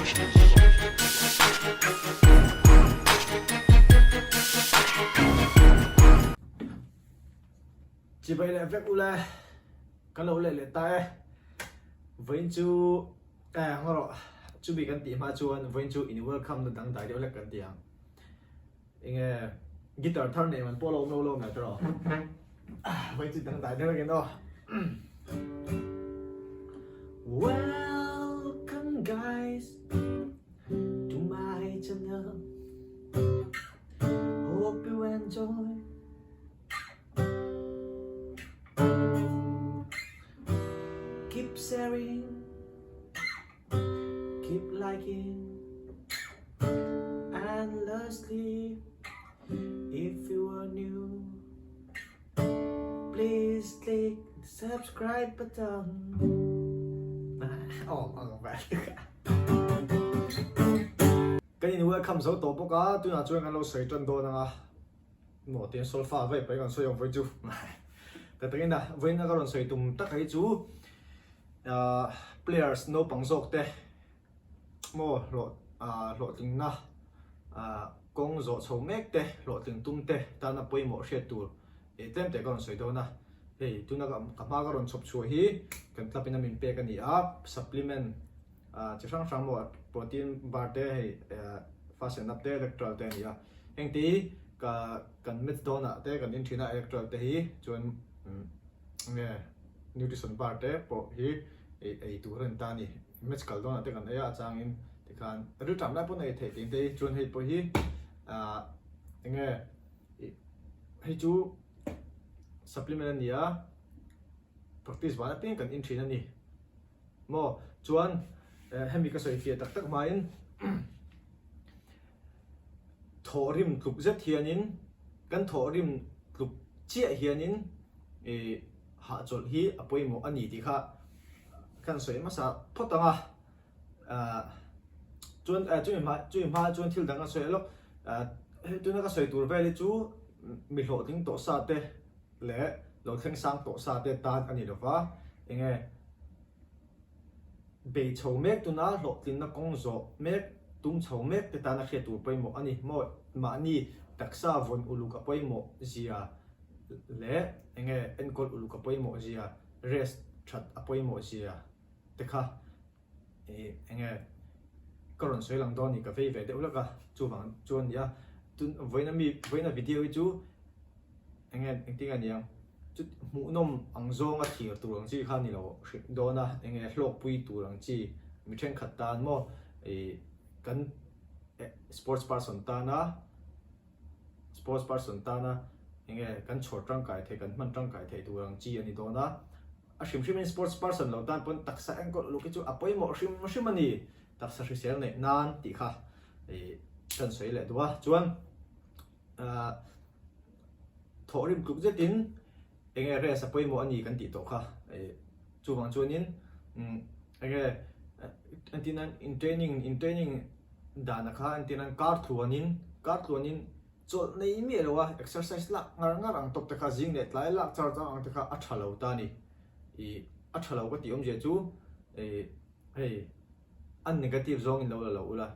Chibai leh vek ule ka lo leh leh ta e vawiin chu eh ngaw rawh chumi kan tih hma chuan vawiin chu in welcome na dangdai deuh hlek kan ti ang enge guitar thar nei man pawh lo awm lo lo mai tawh vawiin chu dangdai deuh hlek in aw Welcome guys to my channel Hope you enjoy Keep sharing, keep liking, and lastly, if you are new, please click the subscribe button. Oh, ang bad. Kan in welcome zo tawh bawk a, tunah chuan kan lo sawi tan dawn anga. Maw tiang solfa vaih paih kan sawi ang vawi chu. Ka takin a, vawiin a ka rawn sawi tum tak hi chu players naupang zawk te maw hlawh hlawhtlingna kawng zawh chho mek te hlawhtling tum te tana pawimawh hriat tur tlem teh ka rawn sawi dawn a. Hei tuna ka hma ka rawn chhawp chhuah hi kan club in a min pek a ni a, supplement chi hrang hrang maw protein bar te hei fast and up te electoral te a ni a heng te hi ka kan match dawn ah te kan in thin a electoral te hi chuan nge nutrition bar te pawh hi ei ei tur a ni ta a ni match kal dawn ah te kan ei a a chang in tikhan rilṭam lai pawn a ei theih tih te hi chuan hei pawh hi ah enge hei chu supplement a ni a practice van apiang kan in thin a ni. Maw? Chuan hemi ka sawi fiah tak tak hmain thawhrim tluk zet hianin kan thawhrim tluk chiah hianin ih hahchawlh hi a pawimawh a ni tih kha kan sawi hmasa phawt ang a. Ah chuan chumi hma chumi hma chuan thil dang a sawi lawk. Ah tuna ka sawi tur vel hi chu mi hlawhtling tawh sa te leh lo thleng sang tawh sa te tan a ni lo va, enge bei chho mek tuna hlawhtlinna kawng zawh mek, tum chho mek te tan a hriat tur pawimawh a ni. Maw mahni taksa vawn uluk a pawimawh zia leh enge enkawl uluk a pawimawh zia, rest that a pawimawh zia te kha ih enge ka rawn sawi lang dawn ni ka vei ve deuh hlek a chuvang chuan nia tun vawiin ami vawiin a video hi chu enge engtin nge niang chu hmuhnawm ang zawnga thlir tur ang chi kha ni lo hrilh dawn a enge hlawkpui tur ang chi mi thenkhat tan maw ih kan sports person tana sports person tana enge kan chhawr tangkai thei kan hman tangkai thei tur ang chi a ni dawn a. A hrim hrimin sports person lo tan pawn taksa enkawl uluk hi chu a pawimawh hrim hrim a ni, taksa hrisel neih nan tih kha ih kan sawi leh duh a. Chuan ah thawhrim tluk zetin enge rest a pawimawh a ni kan tih tawh kha ih chuvang chuanin umm enge entir nan in training in training dana kha entir nan kar tluanin kar tluanin Chawlh nei miah lo a, exercise lak ngar ngar ang tawp te kha, zing leh tlai lak char char ang te kha a tha lo ta a ni. Ih, a tha lo ka tih awmzia chu ih hei a negative zawngin lo la lo ula.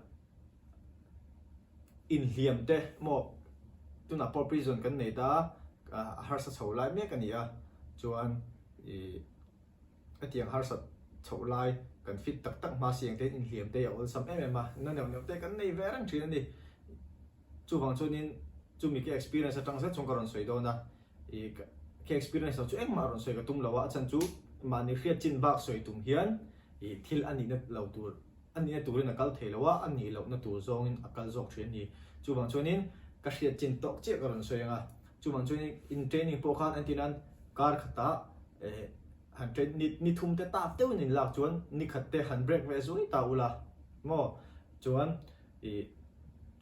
Inhliam te maw tunah pawh prison kan nei ta a, a harsa chho lai mek a ni a, chuan ih Hetiang harsat chhoh lai kan fit tak tak hma si ang te inhliam te a awlsam em em a, na neuh neuh te kan nei ve reng thin a ni. Chuvang chuanin chumi ka experience atang zet chuan ka rawn sawi dawn a, ih ka experience lo chu engmah rawn sawi ka tum lo a, a chhan chu mahni hriat chin bak sawi tum hian ih thil a nihna lo tur a nihna turin a kal thei lo a, a nih lohna tur zawngin a kal zawk thin a ni. Chuvang chuanin ka hriat chin tawk chiah ka rawn sawi ang a, chuvang chuanin in training pawh khan entir nan kar khatah eh han train ni ni thum te tak deuhin in lak chuan ni khat te han break ve zuai ta ula maw chuan ih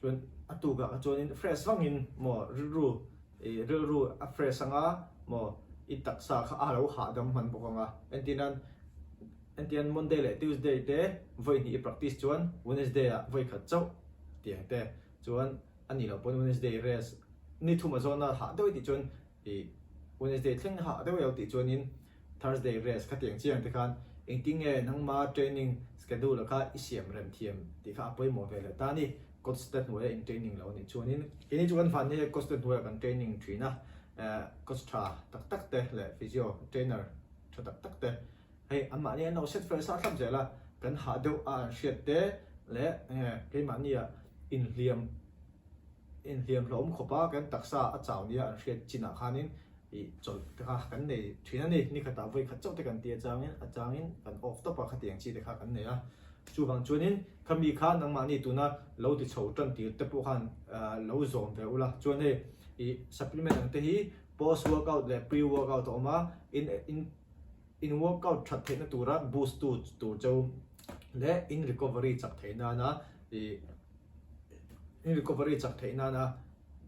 chuan a tukah kha chuanin fresh vangin maw rilru ih rilru a fresh anga maw i taksa kha a lo hahdam hman bawk anga entir nan entir nan Monday leh Tuesday te vawi hnih i practice chuan Wednesday ah vawi khat chauh tiang te chuan a nih loh pawn Wednesday rest ni thum a zawna hah deuh i tih chuan Ih Wednesday thleng hah deuh eo tih chuanin Thursday rest khatiang chiang te khan Engtinge nangma training schedule kha i siam rem thiam tih kha a pawimawh ve leh ta a ni. Coach te hnuaia in training lo a nih chuanin keini chu kan van hi coach te hnuaiah kan training thin a, coach tha tak tak te leh physio trainer tha tak tak te hei anmahni an lo set fel sa thlap zel a, kan hah deuh a an hriat te leh enge keimahnia inhliam inhliam hlawm khawp a kan taksa a chau nia an hriat chinah khanin ih chawlh te kha kan nei thin a ni. Ni khatah vawi khat chauh te kan ti achangin achangin kan off tawp a khatiang chi te kha kan nei a. Chuvang chuanin khami kha nangmahni tuna lo ti chho tan tir te pawh khan lo zawm ve ula. Chuan hei ih supplement ang te hi post workout leh pre workout a awm a, in in in workout that theihna tura boost tu tur cheu leh in recovery chak theih nana ih In recovery chak theih nana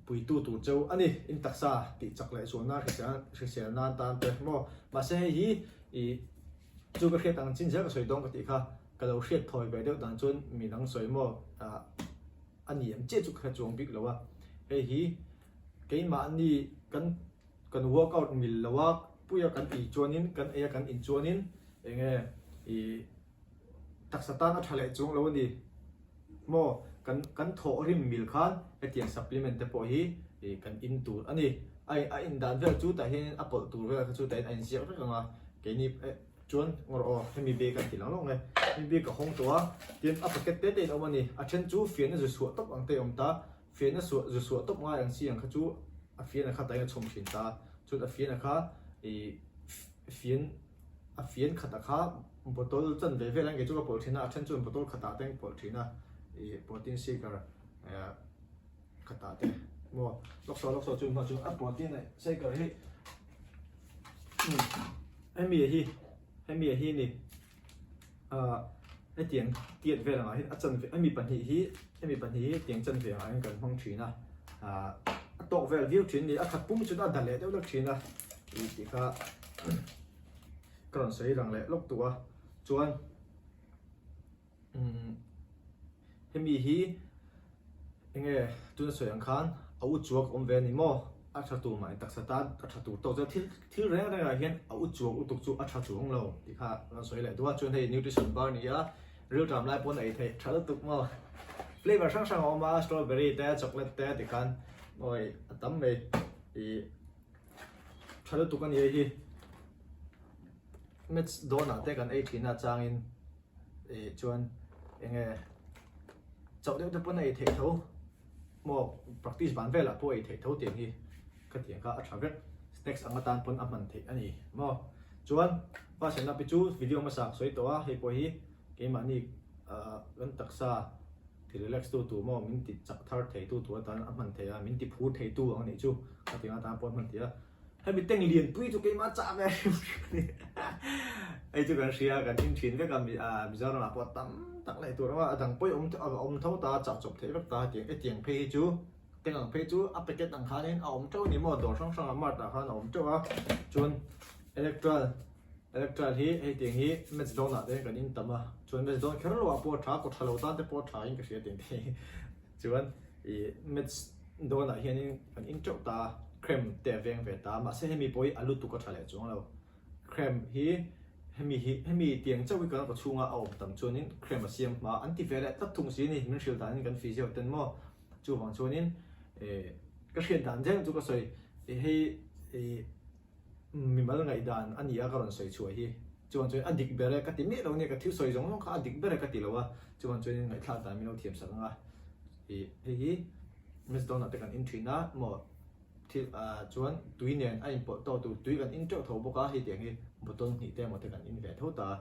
puitu tur cheu a ni. In taksa tih chak leh zual nan hrisel hrisel nan tan te maw. Mahse hei hi ih chu ka hriat ang chin zel ka sawi dawn ka tih kha ka lo hriat thawi ve deuh dan chuan mi dang sawi maw ah a ni em chiah chu ka hre chuang bik lo a. Hei hi keimahni kan kan workout mil lo a puia kan ei chuanin kan ei a kan in chuanin eng nge ih taksa tan a tha leh chuang lo a ni. Maw kan kan thawh rim mil khan hetiang supplement te pawh hi ih kan in tur a ni. A a in dan vel chu tah hian a pawlh tur vel kha chu tah hian a inziak vek ang a, keini eh chuan ngawr aw hemi bag a ti lang lawng e. Hemi bag a hawng tawh a, tin a packet te te in awm a ni. A then chu fiahna zu chhuah tawp ang te a awm ta, fiahna suah zu chhuah tawp ngai ang chi ang kha chu a fiahna kha tah hian a chhawm thin ta. Chuan a fiahna kha ih fian A fian khatah kha bottle chan ve vel a kei chu ka pawlh thin a, a then chuan bottle khatah te an pawlh thin a, ih protein shaker khatah te maw lawk saw lawk saw chu hma chu a protein shaker hi hemi hi hemi hi ni ah hetiang tiat vel angah hian a chanve hemi pahnih hi hemi pahnih hi tiang chanve angah hian kan hmang thin a ah a tawk vel viau thin a ni a khat pum chu a da leh deuh lek thin a ih tih kha. Ka rawn sawi lang leh lawk tawh a, chuan umm hemi hi enge tuna sawi ang khan a u chuak awm ve a ni maw? A tha tur mah taksa tan a tha tur tawk chuan thil thil reng reng ah hian a u chuak lutuk chu a tha chuang lo tih kha ka rawn sawi leh duh a, chuan hei nutrition bar ni a rilṭam lai pawn a ei theih tha lutuk maw? Flavour hrang hrang a awm a strawberry te chocolate te tikhan awi a tam mai ih. Tha lutuk a ni hei hi. Match dawnah te kan ei thin a changin ih chuan enge chauh deuh te pawn a ei theih tho maw practice van velah pawh a ei theih tho tiang hi khatiang kha a tha vek snacks ang atan pawn a hman theih a ni maw. Chuan pa senna pi chu video hmasa ka sawi tawh a hei pawh hi keimahni ah kan taksa Ti relax tu tur maw min ti chak thar thei tu tur atan a hman thei a, min ti phur thei tu ang anih chu ka ti atan pawh a hman thei a. Hemi tank lian pui chu keimah chah ve hrim hrim a ni. Hei chu kan hria kan in thin vek a Mizoram ah pawh tam tak leh tur a dang pawh a awm tho ta chah chawp theih vek ta hetiang hetiang phei hi chu tank ang phei chu a packet ang khanin a awm teuh a ni maw dawr hrang hrang ah mart ah khan a awm teuh a chuan electral Electric hi hei tiang hi match dawn ah te kan in tam a, chuan match dawn kher lo ah pawh a tha, kawtha lo tan te pawh a tha in ka hria tiang te hi. Chuan ih match dawn ah hian in kan in teuh ta a, cramp te a veng ve ta a, mahse hemi pawh hi a lutuk a tha leh chuang lo. Cramp hi hemi hi hemi tiang chauh hi kan kaw chhunga a awm tam chuan in cramp a siam hma an ti ve leh tlat thung si a ni, min hrilh dan in kan physio ten maw. Chuvang chuan in ih ka hriat dan zel chu ka sawi ih hei ih. Mimal ngaihdan a ni a ka rawn sawi chhuah hi. Chuan chuan a dik ber e ka ti miah lo nia, ka thil sawi zawng zawng kha a dik ber e ka ti lo a. Chuan chuan ngaihthlak dan min lo thiam sak ang a. Ih hei hi Miss Donna te kan in thin a maw thil ah chuan tui nen a inpawlh tawk tur tui kan in teuh tho bawk a, hei tiang hi bottle hnih te emaw te kan in ve tho ta a.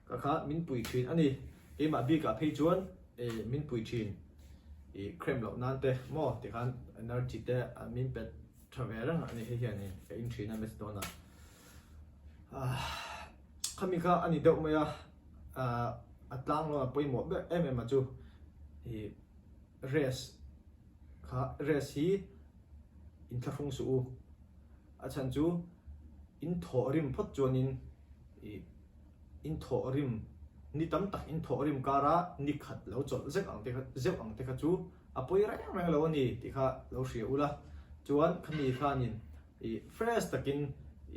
Ka kha min pui thin a ni. Keimah bikah phei chuan ih min pui thin ih cramp loh nan te maw tikhan energy te min pe Tha ve reng a ni hei hian in ka in thin a match dawn ah khami kha a ni deuh mai a a tlang lawn a pawimawh ber em em a chu ih rest kha rest hi in thlahrung suh u a chhan chu in thawh rim phawt chuan in ih in thawh rim ni tam tak in thawh rim kara ni khat lo chawlh zek ang te kha zeuh ang te kha chu. A pawi reng reng lo a ni tih kha lo hria ula, chuan khami khanin ih fresh takin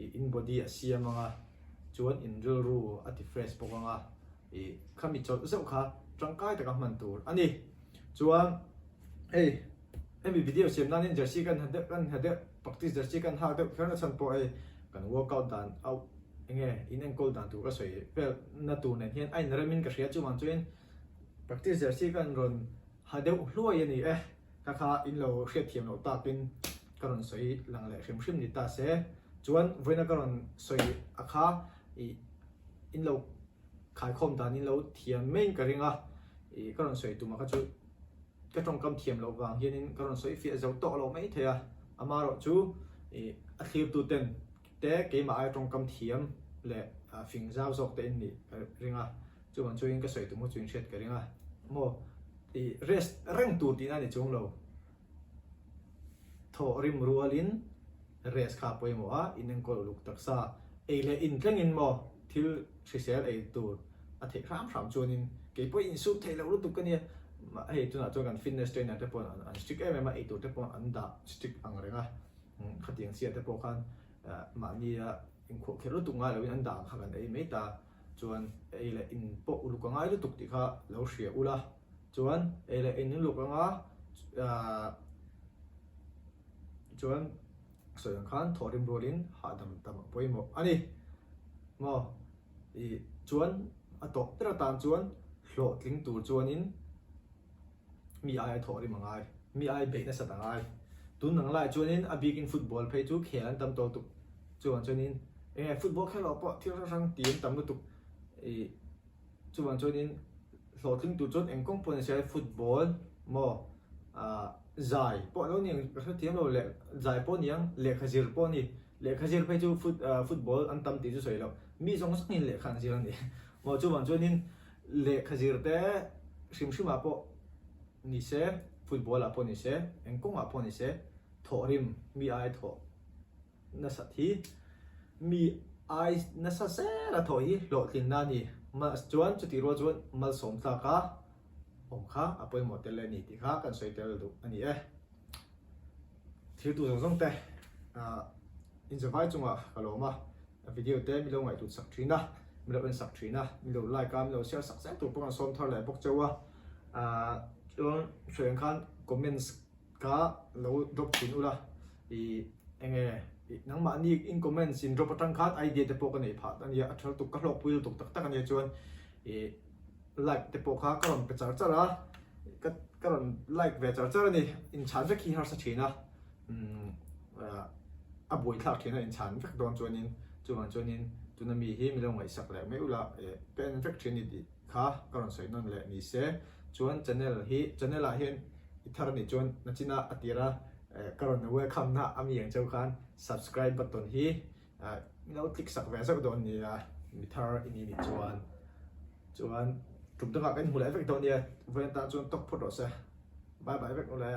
ih in body a siam ang a, Chuan in rilru a ti fresh bawk ang a, ih khami chawlh zeuh kha tangkai taka hman tur a ni. Chuan hei hemi video siam nan hian jersey kan ha deuh kan ha deuh practice jersey kan hak deuh kher na chhan pawh hei kan workout dan auh enge in enkawl dan tur ka sawi vel na tur nen hian a inrem in ka hria chuvang chuan practice jersey kan rawn ha deuh hluai a ni e. Ka kha in lo hriatthiam loh takin ka rawn sawi lang leh hrim hrim ni ta se. Chuan vawiina ka rawn sawi a kha ih in lo khaikhawm dan in lo thiam maiin ka ring a, ih ka rawn sawi tum a kha chu ka tawngkam thiam loh vang hianin ka rawn sawi fiah zo tawh lo mai thei a. Amaherawh chu ih a thlirtu ten te keimah aia tawngkam thiam leh fing zau zawk te in nih ka ring a. Chuvang chuan ka sawi tum chu in hriat ka ring a, maw i rest reng tur tihna a ni chuang lo. Thawh rim rualin rest kha a pawimawh a, in enkawl uluk taksa ei leh in tlengin maw thil hrisel ei tur a theih hram hram chuanin kei pawh insum theih loh lutuk ka nia. Hei tunah chuan kan fitness trainer te pawh an strict em em a, eitur te pawh an dah strict ang reng a, khatiang chiah te pawh khan mahnia inkhuah kher lutuk ngai loin an dah ang kha kan ei mai ta. Chuan ei leh in pawh uluk a ngai lutuk tih kha lo hria ula, chuan ei leh in uluk anga chuan sawi ang khan thawhrim rualin hahdam tam a pawimawh a ni. Maw i chuan a tawp ber atan chuan hlawhtling tur chuanin mi aia thawhrim a ngai, mi aia beih nasat a ngai. Tun ang laiah chuanin a bikin football phei chu khel an tam tawh lutuk. Chuvang chuanin enge football khelh loh pawh thil hrang hrang ti an tam lutuk. Ih chuvang chuanin hlawhtling tur chuan eng kawng pawh ni se football maw ah zai pawh lo ni ang ka hrethiam lo leh zai pawh ni ang lehkha zir pawh a ni. Lehkha zir phei chu foot ah football an tam tih chu sawi loh. Mi zawng zawngin lehkha an zir a ni. Maw chuvang chuanin Lehkha zir te hrim hrim ah pawh ni se, football ah pawh ni se, eng kawng ah pawh ni se, thawhrim mi ai thawh nasat hi mi ai nasa zel a thawh hi hlawhtlinna a ni. Chuan chutih rual chuan malsawm tlak a awm kha a pawimawh tel e ni tih kha kan sawi tel duh a ni e. Thiltu zawng zawng te inzavai chungah ka lawm a. A video te min lo ngaihtuah sak thin a, min lo en sak thin a, min lo like a, min lo share sak zel tur pawh kan sawm thar leh bawk cheu a. Ahh chuan hruai ang khan comments kha lo drop thin ula ih enge ih nangmahni in comments in drop atang khan idea te pawh ka neih phah a nia, a tha lutuk ka hlawkpui lutuk tak tak a nia chuan ih like te pawh kha ka rawn pe char char a, ka ka rawn like ve char char a ni, inchhan vek hi harsa thin a. A buaithlak thin a inchhan vek dawn chuanin chuvang chuanin tuna mi hi milo ngaihsak leh mai ula ka en vek thin ni tih kha ka rawn sawi nawn leh ni se chuan channel hi channel ah hian i thar anih chuan nachina a tira ka rawn welcome na a mi ang cheu khan subscribe button hi milo click sak ve zauh dawn nia mi thar i ni nih chuan chuan tum dangah kan hmu leh vek dawn nia vawiin tan chuan tawk phawt rawh se bye bye vek ule.